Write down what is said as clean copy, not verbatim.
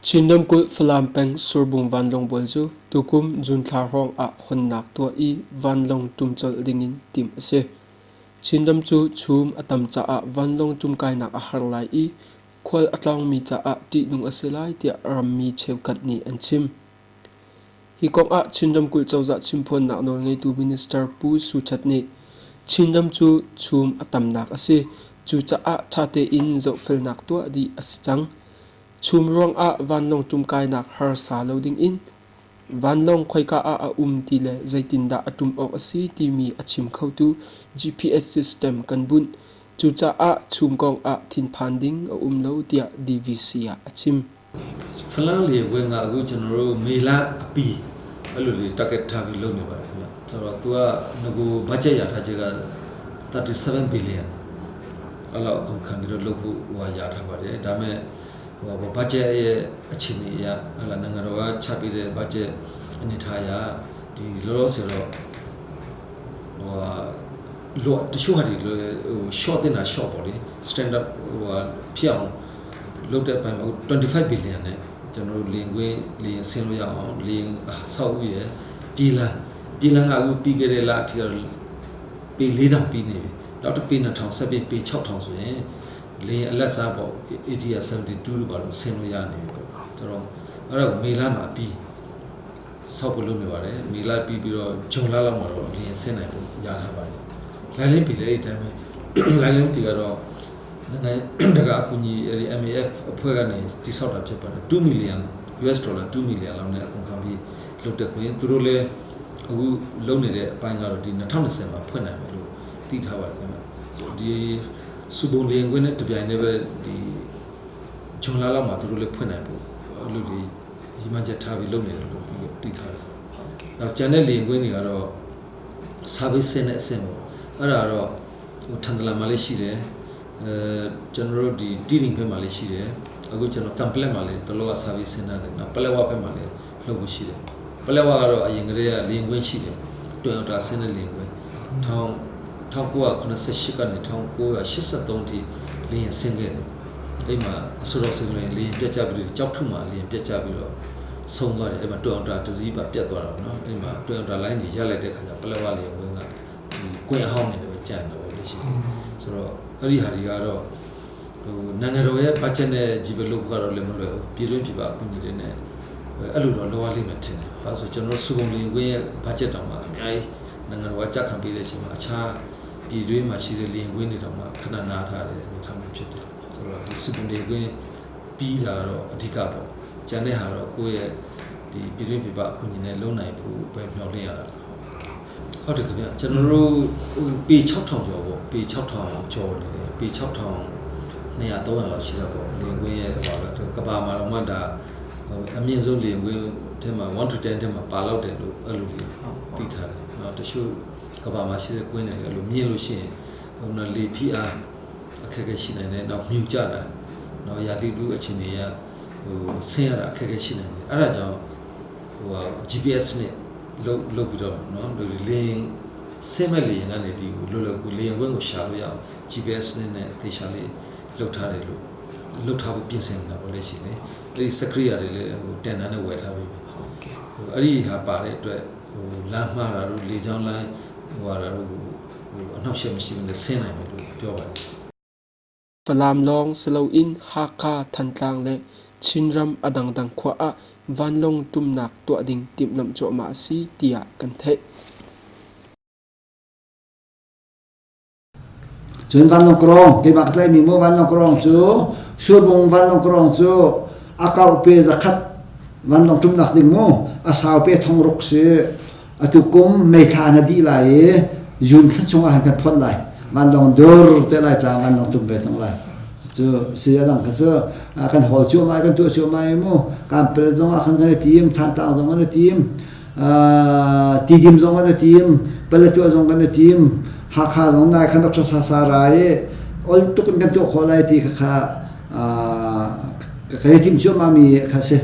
Chin ramkulh Falam peng Surbung vanlawng bual cu tukum June thla hrawng ah honnak tuah i vanlawng ṭum colh dingin timh a si. Chinram cu chum a tam caah vanlawng ṭumkainak a har lai i khual a tlawngmi caah ṭihnung a si lai tiah rammi cheukhat nih an chim. Hi kong ah Chin ramkulh cozah chimphuannak nawlngeitu Minister Pu Su That nih Chinram cu chum a tamnak a si. Cucaah ṭha tein zohfelnak tuah dih a si cang. Chum ruangah vanlawng ṭumkainak harsa lo dingin vanlawng khoika ah a um ti le zeitindah a ṭum awk a si timi a chim khotu GPS system kan bunh. Cucaah chum kong ah thinphan ding a um lo tiah DVC ah a chim. ဖလန်လေဝင်းကအခုကျွန်တော်တို့မေလအပီအဲ့လိုလေး target ထားပြီးလုပ်နေပါတယ်ခင်ဗျဆိုတော့ तू ကငကို budget ရထားချက်က37 billion အဲ့လောက်အကုန်ခံပြီးတော့လုပ်ဖို့ဟိုရထားပါတယ်ဒါပေမဲ့ဟိုဘော budget ရဲ့အခြေအနေအရဟလာနိုင်ငံတော်ကချပေးတဲ့ budget အနေထားအရဒီလောလောဆယ်တော့ဟိုလောတချို့ဟာတွေဟို short တင်တာ short ပေါ့လေ standard ဟိုဖြစ်အောင်လုပ်တဲ့အပိုင်းမှာ25 billion နဲ့ကျွန်တော်တို့လင်ကွင်းလင်ဆင်းလို့ရအောင်လင်ဆောက်ဥရပြည်လန်းပြည်လန်းကအခုပြီးခဲ့တဲ့လအထိတော့ပေ4000ပြီးနေပြီနောက်တစ်ပေ2000ဆက်ပြီးပေ6000ဆိုရင်လင်အလက်စားပေါ့ ATR 72လို့ပါလို့ဆင်းလို့ရနေပြီပေါ့ဆိုတော့အဲ့တော့မေလမှာပြီးဆောက်ဖို့လုပ်နေပါတယ်မေလပြီးပြီးတော့ဂျွန်လလောက်မှာတော့လင်ဆင်းနိုင်ဖို့ရထားပါတယ်လိုင်းလင်းပြီလည်းအဲ့ဒီတိုင်းပဲလိုင်းလင်းပြီကတော့နိုင်ငံတကာအကူအညီအဲ့ဒီ MAF အဖွဲ့ကနေတိဆောက်တာဖြစ်ပါတယ်2 million US dollar 2 million လောက်နဲ့အကုန်ခံပြီးလုပ်တဲ့ခွင့်သူတို့လည်းအခုလုပ်နေတဲ့အပိုင်းကတော့ဒီ2020မှာဖွင့်နိုင်မယ်လို့သိထားပါတယ်ခင်ဗျဒီစူပုံလျင်ခွင့်နဲ့တပြိုင်တည်းပဲဒီဂျွန်လာလောက်မှာသူတို့လည်းဖွင့်နိုင်ဖို့အဲ့လိုလေးရီမန်ချက်ထားပြီးလုပ်နေတယ်လို့သိသိထားတယ် ဟုတ်ကဲ့ နောက်ကျန်တဲ့လျင်ခွင့်တွေကတော့ service နဲ့အဆင့်ပေါ့အဲ့ဒါတော့ဟိုထန်တလန်မှာလည်းရှိတယ်အဲကျွန်တော်တို့ဒီတီတင်ဘက်မှာလည်းရှိတယ်အခုကျွန်တော် complex မှာလည်းတလောက service center နဲ့နောက်ပလက်ဝဘက်မှာလည်းလုပ်ဖို့ရှိတယ်ပလက်ဝကတော့အရင်ကတည်းကလျင်ခွင့်ရှိတယ်တွင်တာဆင်းတဲ့လျင်ခွင့်1988ကနေ1983ထိလျင်ဆင်းခဲ့တယ်အဲ့မှာအဆိုတော်စင်လျင်လျင်ပြတ်ကြပြီးတော့ကြောက်ထုမှာလျင်ပြတ်ကြပြီးတော့ဆုံးသွားတယ်အဲ့မှာတွင်တာတစည်းပါပြတ်သွားတာပေါ့နော်အဲ့မှာတွင်တာလိုင်းကြီးရက်လိုက်တဲ့ခါကျပလက်ဝလျင်ခွင့်ကဒီကွင်းအဟောင်းနေတယ်ပဲကြံတယ်ပေါ့လက်ရှိတယ်ဆိုတော့အဲ့ဒီဟာတွေကတော့ဟိုနိုင်ငံတော်ရဲ့ budget နဲ့ဂျီဘလို့ကတော့လည်းမလွယ်ဘူးပြည်တွင်းပြည်ပအကူအညီတွေနဲ့အဲ့လိုတော့လောရလိမ့်မယ်ထင်တယ်။ဘာလို့ဆိုကျွန်တော်စုပုံလင်ခွင့်ရဲ့ budget တောင်မှအများကြီးနိုင်ငံတော်ကကြက်ခံပေးတဲ့အချိန်မှာအခြားပြည်တွင်းမှာရှိတဲ့လင်ခွင့်တွေတောင်မှခဏနားထားတဲ့အနေအထားမျိုးဖြစ်တယ်။ဆိုတော့ဒီစုပုံလင်ခွင့်ပြီးတာတော့အဓိကပေါ့။ကျန်တဲ့ဟာတော့ကိုယ့်ရဲ့ဒီပြည်တွင်းပြည်ပအကူအညီနဲ့လုံနိုင်ဖို့ပဲမျှော်လင့်ရတာဟုတ်တယ်ခင်ဗျကျွန်တော်တို့ဟိုပေ6000ကျော်ပေါ့ပေ6000ကျော်နေတယ်ပေ6200 300လောက်ရှိတာပေါ့လင်ကွင်းရဲ့ဟိုကကဘာမှာတော့မှဒါဟိုအမြင့်ဆုံးလင်ကွင်းထဲမှာ1 to 10ထဲမှာပါလောက်တယ်လို့အဲ့လိုလေးသိထားတယ်။နော်တချို့ကဘာမှာရှိတဲ့ကွင်းတွေလည်းအဲ့လိုမြင့်လို့ရှိရင်ဟိုနော်လေဖိအားအခက်အခဲရှိနိုင်တယ်နောက်မြူကြတာနော်ရာသီဥတုအခြေအနေကဟိုဆင်းရတာအခက်အခဲရှိနိုင်တယ်အဲ့ဒါကြောင့်ဟို GPS နဲ့လုတ်လုတ်ပြီးတော့နော်လင်းဆင်းမဲ့လေရင်ကနေဒီကိုလွတ်လွတ်ကူလေရင်ဝင်းကိုရှာလို့ရအောင် GPS နဲ့နဲ့တေချာလေးလုတ်ထားတယ်လို့လုတ်ထားဖို့ပြင်ဆင်နေတာပေါ့လေရှိတယ်အဲ့ဒီ secret တွေလည်းဟိုတန်တန်းနဲ့ဝယ်ထားပြီးပြီ ဟုတ်ကဲ့ ဟိုအဲ့ဒီဟာပါတဲ့အတွက်ဟိုလမ်းမှားတာတို့လေချောင်းလမ်းဟိုဟာတာတို့ဟိုအနှောက်အယှက်မရှိဘူးနဲ့ဆင်းနိုင်မယ်လို့ပြောပါတယ် Falam lawng si loin Hakha, Thantlang le Chinram a dangdang khua ah vanlawng ṭumnak tuah ding timhlamh cuahmah a si tiah kan theih. Cun vanlawng krawng keimah ka tlaihmi maw vanlawng krawng cu Surbung vanlawng krawng cu a kauh pe zakhat vanlawng ṭumnak ding mu a sau pe thong ruk si atu kum May thla na dih lai i June thla chung ah kan phawt lai vanlawng dur te lai tlang vanlawng ṭum ve cang lai cu si a dang kha cu kan hawl cuahmah kan tuah cuahmah i mu Kanpel zong ah khan kan i tim Thantlang zong kan i tim Tidim zong kan i tim Paletwa zong kan i tim Hakha zong nai khan Dr. Sasa ra i ol tuk in kan tuah khawh lai ti kha kha kan i tim cuahmah mi kha si.